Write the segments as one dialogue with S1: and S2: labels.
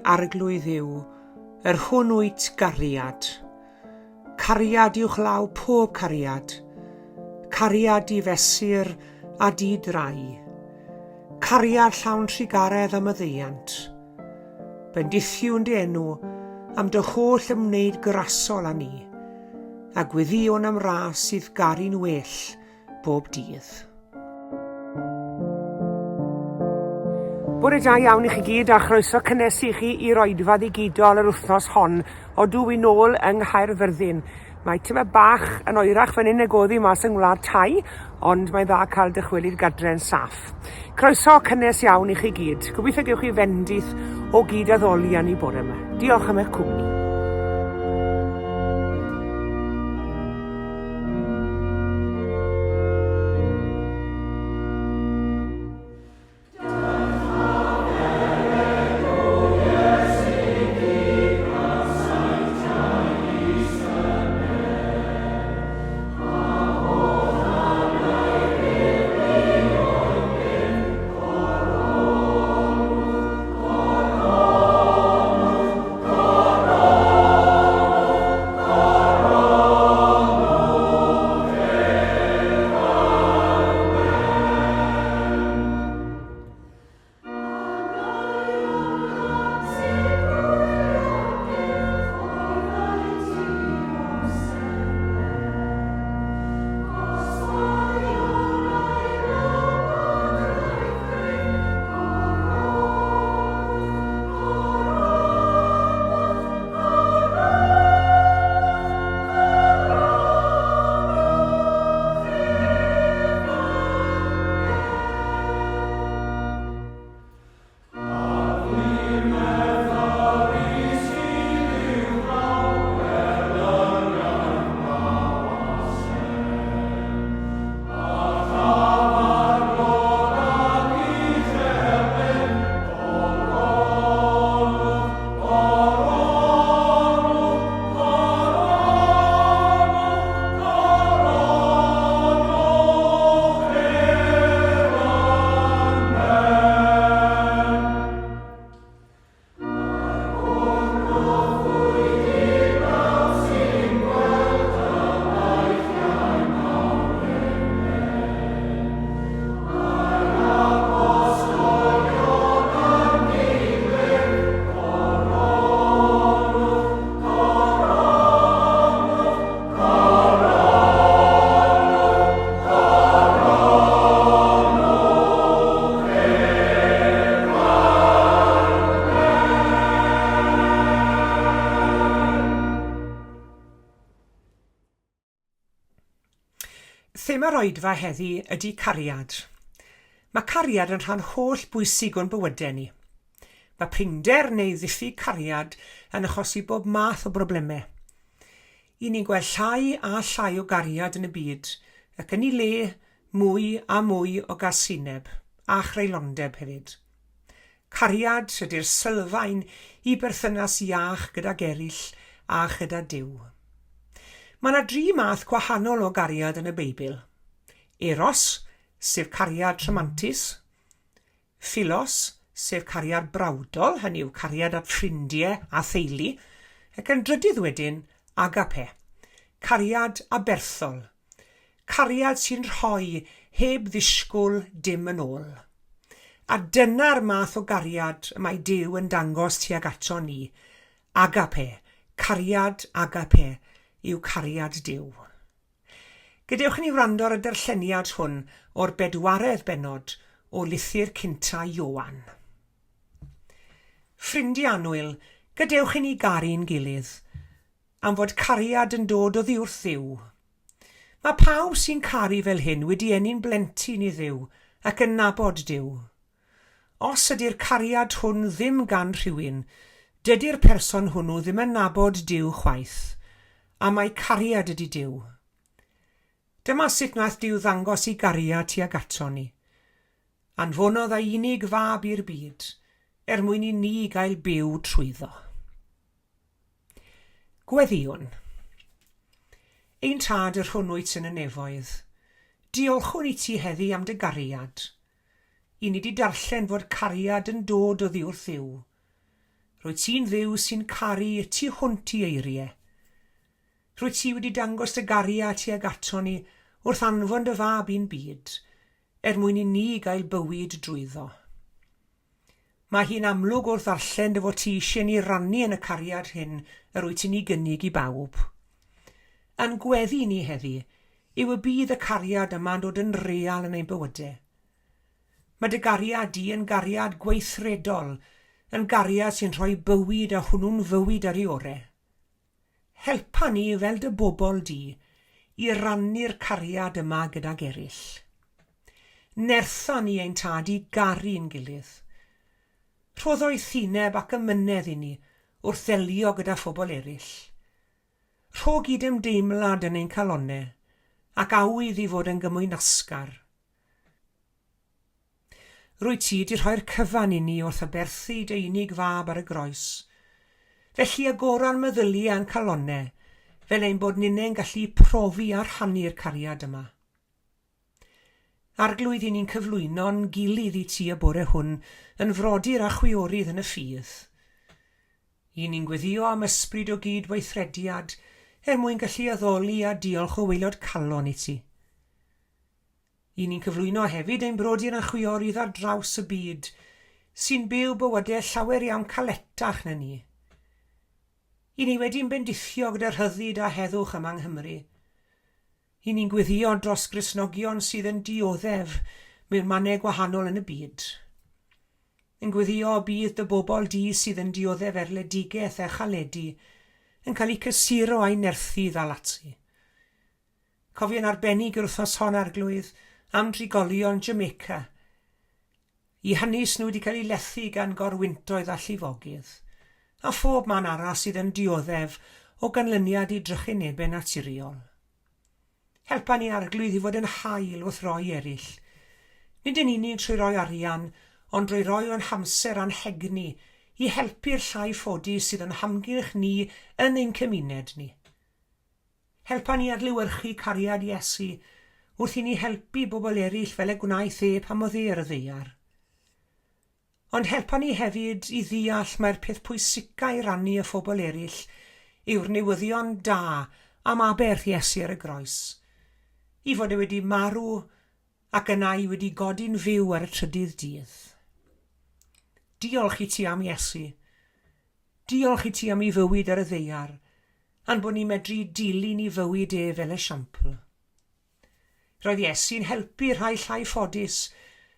S1: Arglwydd Dduw, yr hwn wyt gariad. Cariad uwchlaw pob cariad, cariad di-fesur a di-drai. Cariad llawn trugaredd a maddeuant. Bendithiwn dy enw am dy holl ymwneud grasol â ni, a gweddïwn am ras i'th garu'n well bob dydd. Bore da iawn i chi gyd a chroeso cynnes i chi i'r oedfa ddigidol yr wythnos hon. Odw i nôl yng Nghaerfyrddin. Mae tyma bach yn oerach fan hyn nag oedd hi mas yng Ngwlad Tai, ond mae'n dda cael dychwelyd gadre'n saff. Croeso cynnes iawn i chi gyd. Gobeithio gewch chi fendith o gyd addoli â ni bore yma. Diolch am eich cwmni. Thema'r oedfa heddi ydy cariad. Mae cariad yn rhan holl bwysig o'n bywydau ni. Mae prinder neu ddiffyg cariad yn achosi bob math o broblemau. I ni'n gweld llai a llai o gariad yn y byd, ac yn ei le, mwy a mwy o gasineb, a chreulondeb hefyd. Cariad ydy'r sylfaen i berthynas iach gydag eraill a chyda Duw. Mae yna dri math gwahanol o gariad yn y Beibl. Eros, sef cariad rhamantus, Philos, sef cariad brawdol, hynny yw cariad at ffrindiau a theulu, ac yn drydydd wedyn, agape, cariad aberthol, cariad sy'n rhoi heb ddisgwyl dim yn ôl. A dyna'r math o gariad y mae Duw yn dangos tuag ato ni, agape, cariad agape yw cariad Duw. Gadewch i ni wrando ar y darlleniad hwn o'r bedwaredd bennod o Lythyr Cynta Ioan. Ffrindiau annwyl, gadewch i ni garu'n gilydd, am fod cariad yn dod oddi wrth Dduw. Mae pawb sy'n caru fel hyn wedi eni'n blentyn i Dduw ac yn nabod Duw. Os ydy'r cariad hwn ddim gan rhywun, dydy'r person hwnnw ddim yn nabod Duw chwaith, am mai cariad ydy Duw. Dyma sut wnaeth Duw ddangos ei gariad tuag aton ni. Anfonodd ei unig fab i'r byd, er mwyn i ni gael byw trwyddo. Gweddïwn. Ein Tad yr hwn wyt yn y nefoedd, diolchwn i ti heddi am dy gariad. I ni 'di darllen fod cariad yn dod oddi wrth Dduw. Rwyt ti'n Dduw sy'n caru y tu hwnt i eiriau. Rwyt ti wedi dangos dy gariad tuag aton ni wrth anfon dy fab i'n byd, er mwyn i ni gael bywyd drwyddo. Mae hi'n amlwg wrth ddarllen dy fod ti eisiau ni rannu yn y cariad hyn yr wyt ti'n ei gynnig i bawb. A'n gweddi ni heddi yw y bydd y cariad yma'n dod yn real yn ein bywydau. Mae dy gariad di yn gariad gweithredol, yn gariad sy'n rhoi bywyd a hwnnw'n fywyd ar ei orau. Helpa ni fel dy bobl di i rannu'r cariad yma gydag eraill. Nertha ni ein tad i garu'n gilydd. Rho ddoethineb ac amynedd i ni wrth ddelio gyda phobl eraill. Rho gydymdeimlad yn ein calonnau ac awydd i fod yn gymwynasgar. Rwyt ti 'di rhoi'r cyfan i ni wrth aberthu dy unig fab ar y groes. Felly agora'n meddyliau a'n calonnau, fel ein bod ninnau'n gallu profi a rhannu'r cariad yma. Arglwydd, i ni'n cyflwyno'n gilydd i ti y bore hwn yn frodyr a chwiorydd yn y ffydd. I ni'n gweddio am ysbryd o gyd-weithrediad er mwyn gallu addoli a diolch o waelod calon i ti. Y'n ni'n cyflwyno hefyd ein brodyr a'n chwiorydd ar draws y byd sy'n byw bywydau llawer iawn caletach na ni. Y'n ni wedi'n bendithio gyda rhyddid a heddwch yma yng Nghymru. Y'n ni'n gweddio dros Gristnogion sydd yn dioddef mewn mannau gwahanol yn y byd. Yn gweddio y bydd dy bobl di sydd yn dioddef erledigaeth a chaledi yn cael eu cysuro a'u nerthu i ddal ati. Cofio'n arbennig yr wythnos hon, Arglwydd, am drigolion Jamaica. I hynny nhw wedi cael eu lethu gan gorwyntoedd a llifogydd, a phob man arall sydd yn dioddef o ganlyniad i drychinebau naturiol. Helpa ni, Arglwydd, i fod yn hael wrth roi eraill. Nid yn unig trwy roi arian, ond drwy roi o'n hamser a'n hegni i helpu'r llai ffodus sydd yn hamgylch ni yn ein cymuned ni. Helpa ni adlewyrchu cariad Iesu wrth i ni helpu bobl eraill fel y gwnaeth e pan oedd e ar y ddaear. Ond helpa ni hefyd i ddeall mai'r peth pwysica i rannu â phobl eraill yw'r newyddion da am aberth Iesu ar y groes, i fod e wedi marw ac yna i wedi godi'n fyw ar y trydydd dydd. Diolch i ti am Iesu. Diolch i ti am ei fywyd ar y ddaear, a'n bod ni'n medru dilyn ei fywyd e fel esiampl. Roedd Iesu'n helpu rhai llai ffodus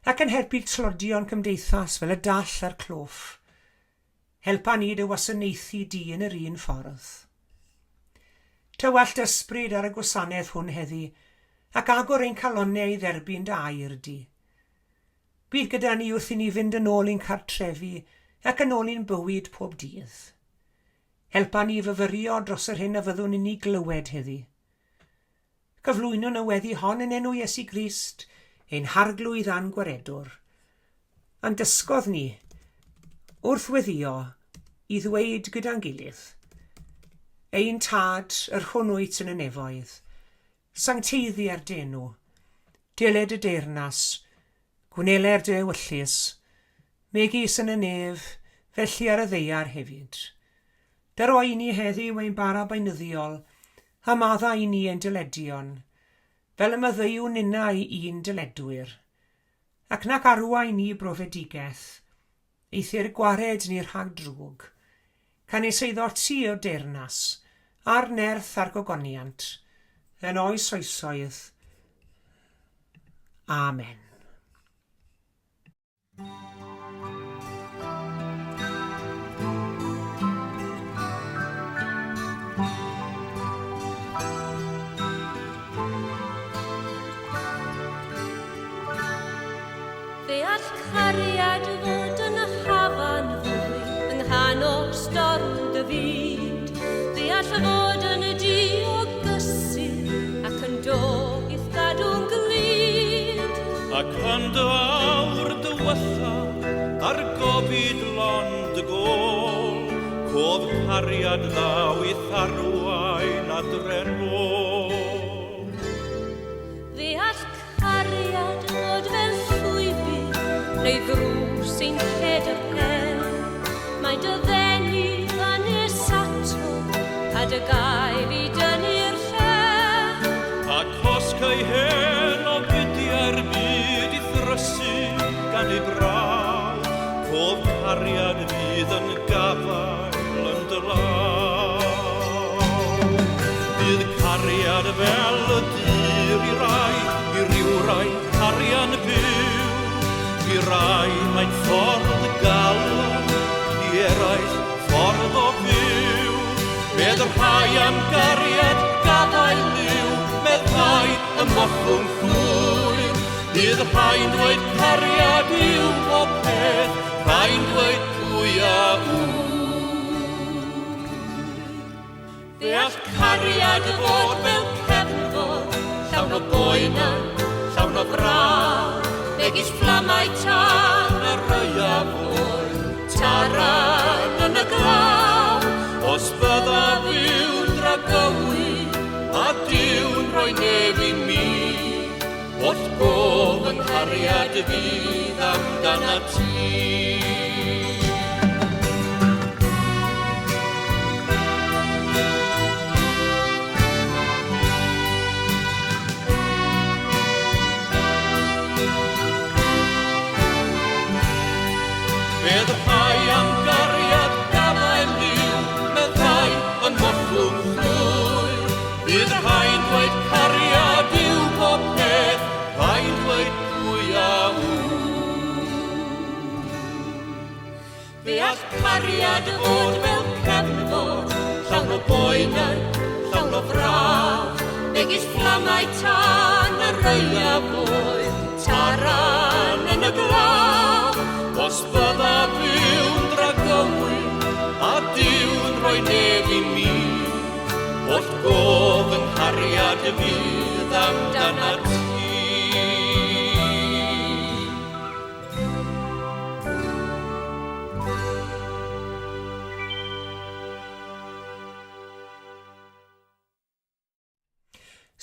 S1: ac yn helpu tlodion cymdeithas fel y dall a'r cloff. Helpa ni dy wasanaethu di yn yr un ffordd. Tywallt ysbryd ar y gwasanaeth hwn heddi, ac agor ein calonnau i dderbyn dy air di. Bydd gyda ni wrth i ni fynd yn ôl i'n cartrefi ac yn ôl i'n bywyd pob dydd. Helpa ni i fyfyrio dros yr hyn a fyddwn ni'n ei glywed heddi. Cyflwynwn y weddi hon yn enw Iesu Grist, ein Harglwydd a'n Gwaredwr. A'n dysgodd ni, wrth weddio, i ddweud gyda'n gilydd, Ein Tad, yr hwn wyt yn y nefoedd, sancteiddier dy enw, deled y deyrnas, gwneler dy ewyllys, megis yn y nef, felly ar y ddaear hefyd. Dyro i ni heddiw ein bara beunyddiol, a maddau i ni ein dyledion, fel y maddeuwn ninnau i'n dyledwyr. Ac nac arwain ni i brofedigaeth, eithr gwared ni rhag drwg. Canys eiddot ti yw'r deyrnas, a'r nerth a'r gogoniant, yn oes oesoedd. Amen.
S2: Fe all cariad fod yn hafan fwy yng nghanol storm dy fyd. Fe all fod yn du o gysur ac yn do i'th gadw'n glyd.
S3: Ac yn dy awr dywylla ar gofid lond y gôl, cof cariad ddaw i'th arwain adre'n ôl.
S2: Fe all Cariad fod fel llwybr neu ddrws sy'n lled y pen. Mae'n dy ddenu. a dy gael i dynnu'r lle.
S3: Ac os cai hen o gydiau'r byd i thrysu gan ei braw, pob cariad fydd yn gafael yn dy law. Bydd cariad fel y dur i rai, i rywrai arian byw. I rai mae'n ffordd galon, i eraill ffordd o fyw. Medd rhai am gariad gafael liw, medd rhai ym mollwng llwyr. Bydd rhai'n dweud cariad yw pob peth, rhai'n dweud pwy a ŵyr.
S2: Fe all cariad fod fel cefnfor, llawn o boenau, llawn o fraw, megis fflamau tân yr aeaf oer, taran yn y glaw.
S3: Os byddaf yw'n dragywydd, a Duw'n rhoi nef i mi, wrth gof yng nghariad fydd amdanat ti. Medd rhai am gariad gafael liw, medd rhai yn mollwng llwyr. Bydd rhai'n dweud cariad yw pob peth, rhai'n dweud pwy a ŵyr.
S2: Fe all cariad fod fel cefnfor, llawn o boenau, llawn o fraw, megis fflamau tân yr aeaf oer, taran yn y glaw.
S3: Os byddaf yw'n dragywydd, a Duw'n rhoi nef i mi, wrth gof yng nghariad fydd amdanat ti.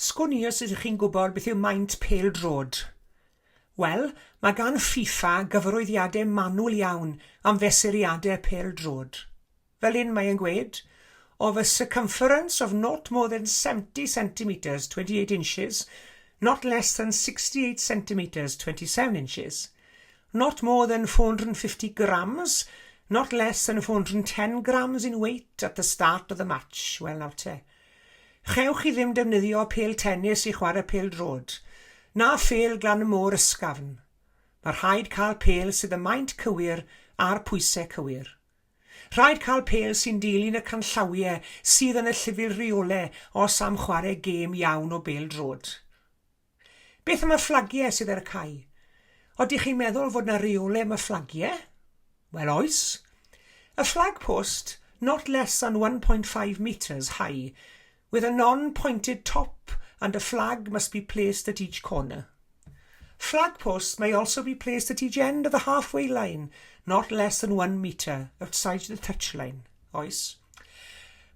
S1: Sgwn i os ydych chi'n gwybod beth yw maint pêl-droed. Wel, mae gan FIFA gyfarwyddiadau manwl iawn am fesuriadau pêl-droed. Fel un mae e'n gweud, of a circumference of not more than 70 centimetres, 28 inches, not less than 68 centimetres, 27 inches, not more than 450 grams, not less than 410 grams in weight at the start of the match. Wel, nawr te. Chewch chi ddim defnyddio pêl tennis i chwarae pêl droed, na phêl glan y môr ysgafn. Mae rhaid cael pêl sydd y maint cywir a'r pwysau cywir. Rhaid cael pêl sy'n dilyn y canllawiau sydd yn y llyfr rheolau os am chwarae gêm iawn o bêl droed. Beth am y fflagiau sydd ar y cae? Odych chi'n meddwl fod 'na reolau am y fflagiau? Wel, oes. A flag post not less than 1.5 metres high with a non-pointed top and a flag must be placed at each corner. Flag posts may also be placed at each end of the halfway line, not less than 1 metre outside the touchline. Oes.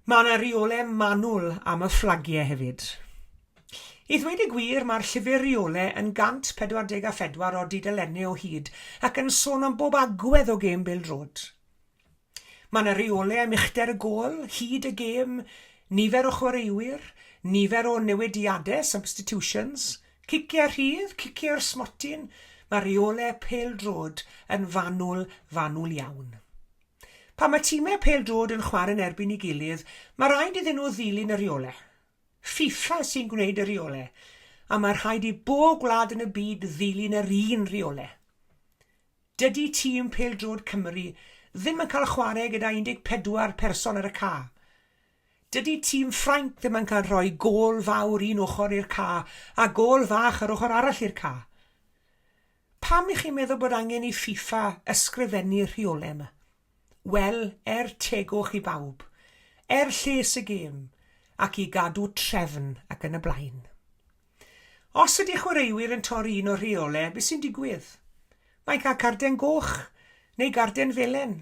S1: Mae yna reolau manwl am y fflagiau hefyd. I ddweud y gwir, mae'r llyfr reolau yn 144 o dudalennau o hyd ac yn sôn am bob agwedd o gêm bêl-droed. Mae yna reolau am uchder y gôl, hyd y gêm, nifer o chwaraewyr, nifer o newidiadau, substitutions, ciciau rhydd, ciciau'r smotyn. Mae reolau pêl-droed yn fanwl, fanwl iawn. Pan mae tîmau pêl-droed yn chwarae yn erbyn ei gilydd, mae rhaid iddyn nhw ddilyn y reolau. FIFA sy'n gwneud y reolau, a mae rhaid i bob gwlad yn y byd ddilyn yr un reolau. Dydy tîm pêl-droed Cymru ddim yn cael chwarae gyda 14 person ar y ca. Dydy tîm Ffrainc ddim yn cael rhoi gôl fawr un ochr i'r ca a gôl fach yr ochr arall i'r ca. Pam i chi'n meddwl bod angen i FIFA ysgrifennu rheolau yma? Wel, er tegwch i bawb, er lles y gêm, ac i gadw trefn ac yn y blaen. Os ydy chwaraewyr yn torri un o'r rheolau, beth sy'n digwydd? Mae'n cael carden goch neu garden felen.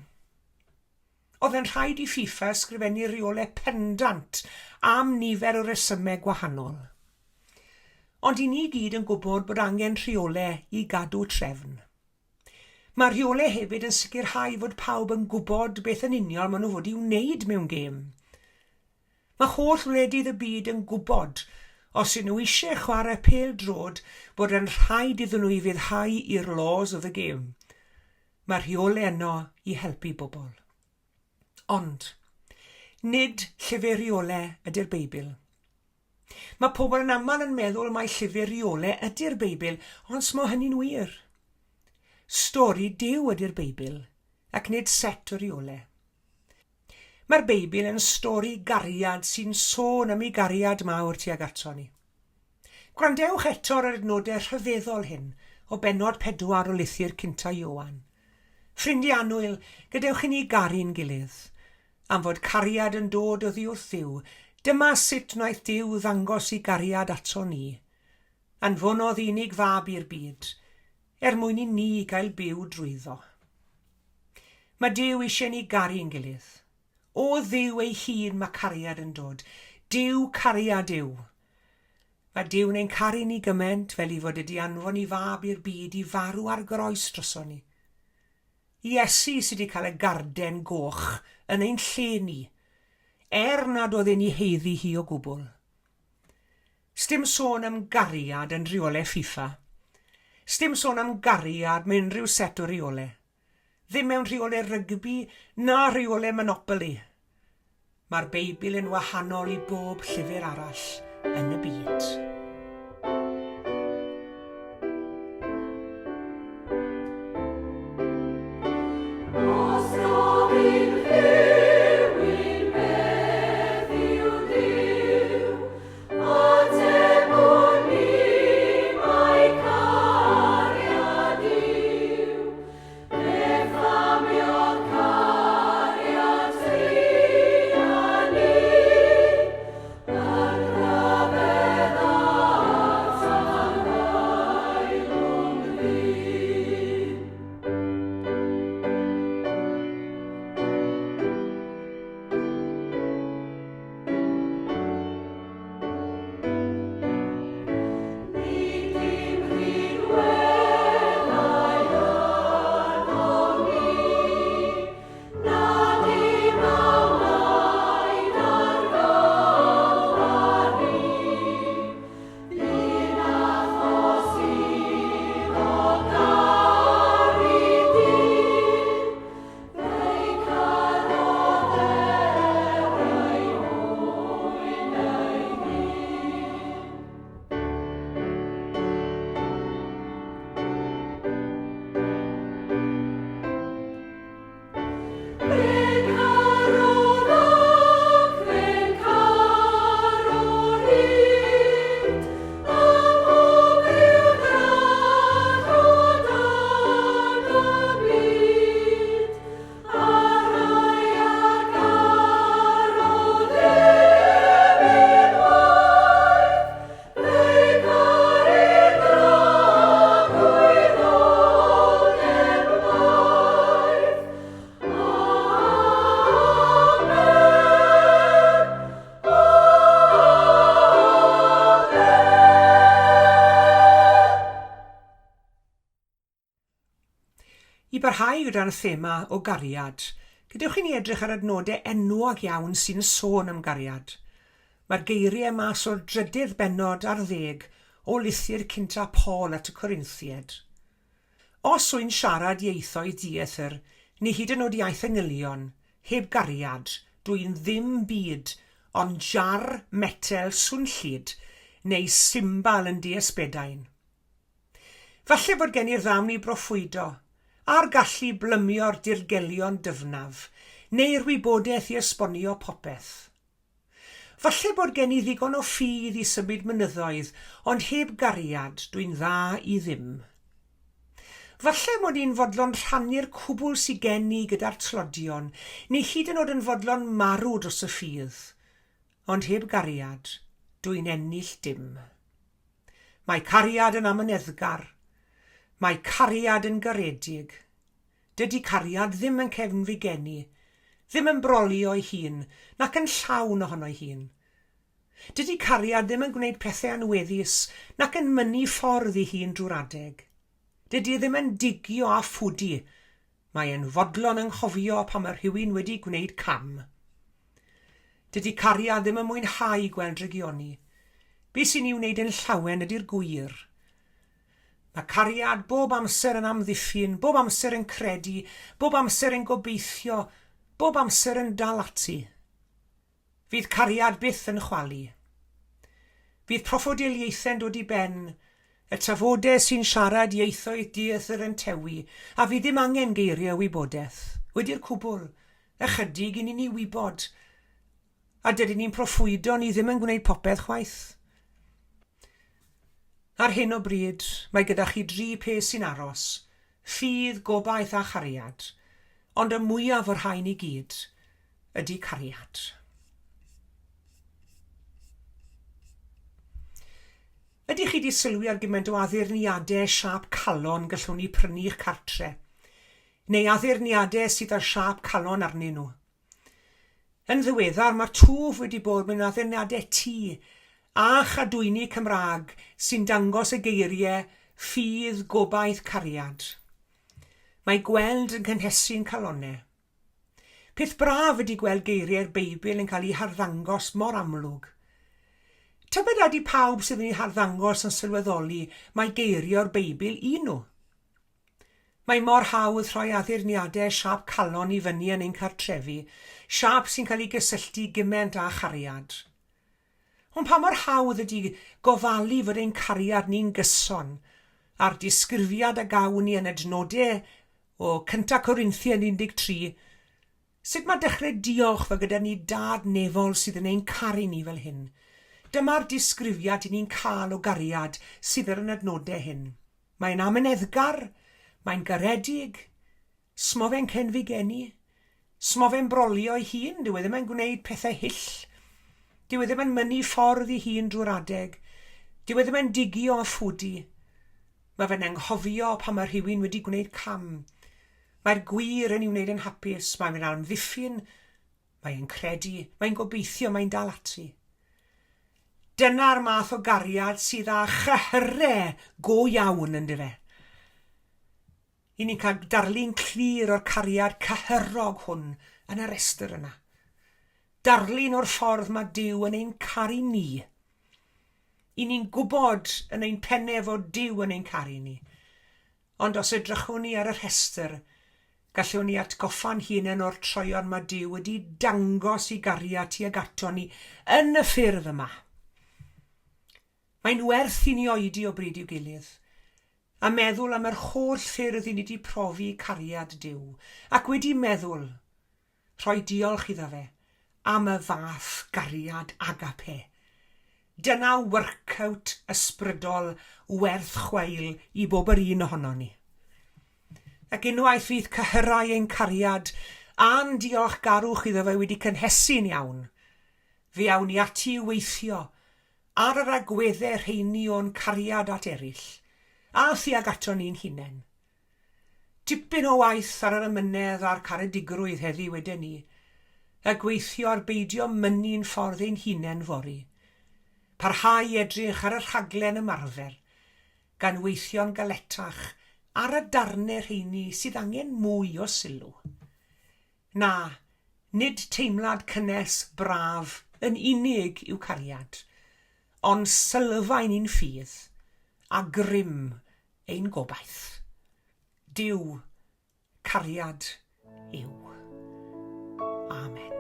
S1: Oedd yn rhaid i FIFA ysgrifennu rheolau pendant am nifer o resymau gwahanol. Ond i ni gyd yn gwybod bod angen rheolau i gadw trefn. Mae rheolau hefyd yn sicrhau fod pawb yn gwybod beth yn union maen nhw fod i wneud mewn gêm. Mae holl wledydd y byd yn gwybod, os ŷn nhw eisiau chwarae pêl-droed, bod yn rhaid iddyn nhw ufuddhau i'r laws of the game. Mae rheolau yno i helpu bobl. Ond, nid llyfr rheolau ydy'r Beibl. Mae pobl yn aml yn meddwl mai llyfr rheolau ydy'r Beibl, ond smo hynny'n wir. Stori Duw ydy'r Beibl, ac nid set o reolau. Mae'r Beibl yn stori gariad sy'n sôn am ei gariad mawr tuag ato ni. Gwrandewch eto ar yr adnodau rhyfeddol hyn o bennod 4 o lythyr cynta Ioan. Ffrindiau annwyl, gadewch i ni garu'n gilydd. Am fod cariad yn dod oddi wrth Dduw, dyma sut wnaeth Duw ddangos ei gariad ato ni. Anfonodd unig fab i'r byd, er mwyn i ni gael byw drwyddo. Mae Duw eisiau ni garu'n gilydd. O Dduw ei hun mae cariad yn dod. Duw cariad yw. Mae Duw'n ein caru ni gymaint fel ei fod wedi anfon ei fab i'r byd i farw ar groes droson ni. Iesu sydd wedi cael y garden goch yn ein lle ni, er nad oedd e'n ei haeddu hi o gwbl. Sdim sôn am gariad yn rheolau FIFA. Sdim sôn am gariad mewn unrhyw set o reolau. Ddim mewn rheolau rygbi na rheolau Monopoly. Mae'r Beibl yn wahanol i bob llyfr arall yn y byd.
S2: Os gofyn rhywun beth yw Duw, atebwn ni mai cariad yw. Fe fflamiodd cariad truan ni, yn rhyfedd at anheilwng ddyn. Nid dim rhinweddau ynom ni, na dim a wnaed ar Galfari. Bu'n achos iddo garu dyn, fe'i carodd er ei mwyn ei hun. Fe'n carodd ac fe'n caro hyd, ym mhob rhyw drallod yn y byd, a'r rhai a garodd ef unwaith, fe'u carir dragwyddoldeb maith. Amen. Amen.
S1: I barhau gyda'n thema o gariad, gadewch i ni edrych ar adnodau enwog iawn sy'n sôn am gariad. Mae'r geiriau mas o'r drydydd bennod ar ddeg o lythyr cynta Paul at y Corinthiaid. Os wy'n siarad ieithoedd dieithr, neu hyd yn oed iaith angylion, heb gariad, dw i'n ddim byd ond jar metel swnllyd neu simbal yn diasbedain. Falle bod gen i'r ddawn i broffwydo, a'r gallu i blymio'r dirgelion dyfnaf, neu'r wybodaeth i esbonio popeth. Falle bod gen i ddigon o ffydd i symud mynyddoedd, ond heb gariad, dwi'n dda i ddim. Falle mod i'n fodlon rhannu'r cwbl sy gen i gyda'r tlodion, neu hyd yn oed yn fodlon marw dros y ffydd. Ond heb gariad, dw i'n ennill dim. Mae cariad yn amyneddgar. Mae cariad yn garedig. Dydy cariad ddim yn cefnfigenu, ddim yn brolio'i hun, nac yn llawn ohono'i hun. Dydy cariad ddim yn gwneud pethau anweddus, nac yn mynnu ffordd ei hun drwy'r adeg. Dydy e ddim yn digio a phwdu. Mae e'n fodlon anghofio pan mae rhywun wedi gwneud cam. Dydy cariad ddim yn mwynhau gweld drygioni. Be sy'n ei wneud yn llawen ydy'r gwir. Mae cariad bob amser yn amddiffyn, bob amser yn credu, bob amser yn gobeithio, bob amser yn dal ati. Fydd cariad byth yn chwalu. Fydd proffwydoliaethau'n dod i ben, y tafodau sy'n siarad ieithoedd dieithr yn tewi, a fydd ddim angen geiriau o wybodaeth. Wedi'r cwbl, ychydig i ni'n ei wybod, a dydyn ni'n proffwydo ni ddim yn gwneud popeth chwaith. Ar hyn o bryd, mae gyda chi dri peth sy'n aros, ffydd, gobaith a chariad, ond y mwyaf o'r rhain i gyd ydy cariad. Ydych chi wedi sylwi ar gymaint o addurniadau siâp calon gallwn ni prynu i'ch cartre? Neu addurniadau sydd â siâp calon arnyn nhw? Yn ddiweddar, mae'r twf wedi bod mewn addurniadau tŷ a chadwyni Cymraeg sy'n dangos y geiriau ffydd, gobaith, cariad. Mae gweld yn cynhesu'n calonnau. Peth braf ydy gweld geiriau'r Beibl yn cael eu harddangos mor amlwg. Tybed a ydy pawb sydd yn eu harddangos yn sylweddoli mai geiriau'r Beibl y'n nhw? Mae mor hawdd rhoi addurniadau siâp calon i fyny yn ein cartrefi, siâp sy'n cael ei gysylltu gyment â chariad. Ond pa mor hawdd ydy gofalu fod ein cariad ni'n gyson â'r disgrifiad a gawn ni yn adnodau o 1 Corinthian 13, Sut mae dechrau diolch fod gyda ni Dad nefol sydd yn ein caru ni fel hyn? Dyma'r disgrifiad i ni'n cael o gariad sydd ar yn adnodau hyn. Mae'n amyneddgar, mae'n garedig, smo fe'n cenfigenu, smo fe'n brolio ei hun, dyw e ddim yn gwneud pethau hyll, dyw e ddim yn mynnu ffordd ei hun drwy'r adeg, dyw e ddim yn digio a phwdu. Mae fe'n anghofio pan mae rhywun wedi gwneud cam. Mae'r gwir yn ei wneud yn hapus, mae'n mynd amddiffyn, mae'n credu, mae'n gobeithio, mae'n dal ati. Dyna'r math o gariad sydd â chyhyrau go iawn, yn dyfe? I ni'n cael darlun clir o'r cariad cyhyrog hwn yn y rhestr yna. Darlun o'r ffordd mae Duw yn ein caru ni. I ni'n gwybod yn ein pennau fod Duw yn ein caru ni. Ond os edrychwn ni ar y rhestr, gallwn ni atgoffa'n hunain o'r troeon mae Duw wedi dangos i gariad tuag aton ni yn y ffyrdd yma. Mae'n werth i ni oedi o bryd i'w gilydd, a meddwl am yr holl ffyrdd i ni wedi profi cariad Duw, ac wedi meddwl, Rhoi diolch iddo fe am y fath gariad agape. Dyna workout ysbrydol werth chweil i bob yr un ohonon ni. Ac unwaith fydd cyhyrau ein cariad a'n diolchgarwch iddo fe wedi cynhesu'n iawn, fe awn ni ati i weithio ar yr agweddau rheini o'n cariad at eraill, a thuag aton ni'n hunain. Tipyn o waith ar yr amynedd a'r caredigrwydd heddi weden i, a gweithio ar beidio mynnu'n ffordd ein hunain fory. Parhau i edrych ar y rhaglen ymarfer, gan weithio'n galetach ar y darnau rheini sydd angen mwy o sylw. Na, nid teimlad cynnes braf yn unig yw cariad, ond sylfaen i'n ffydd, a grym ein gobaith. Duw, cariad yw. Amen.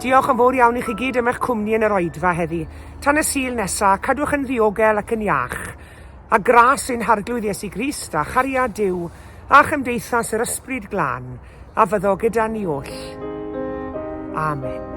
S1: Diolch yn fawr iawn i chi gyd am eich cwmni yn yr oedfa heddi. Tan y Sul nesa, cadwch yn ddiogel ac yn iach. A gras ein Harglwydd Iesu Grist, a chariad Duw, a chymdeithas yr Ysbryd Glân, a fyddo gyda ni oll. Amen.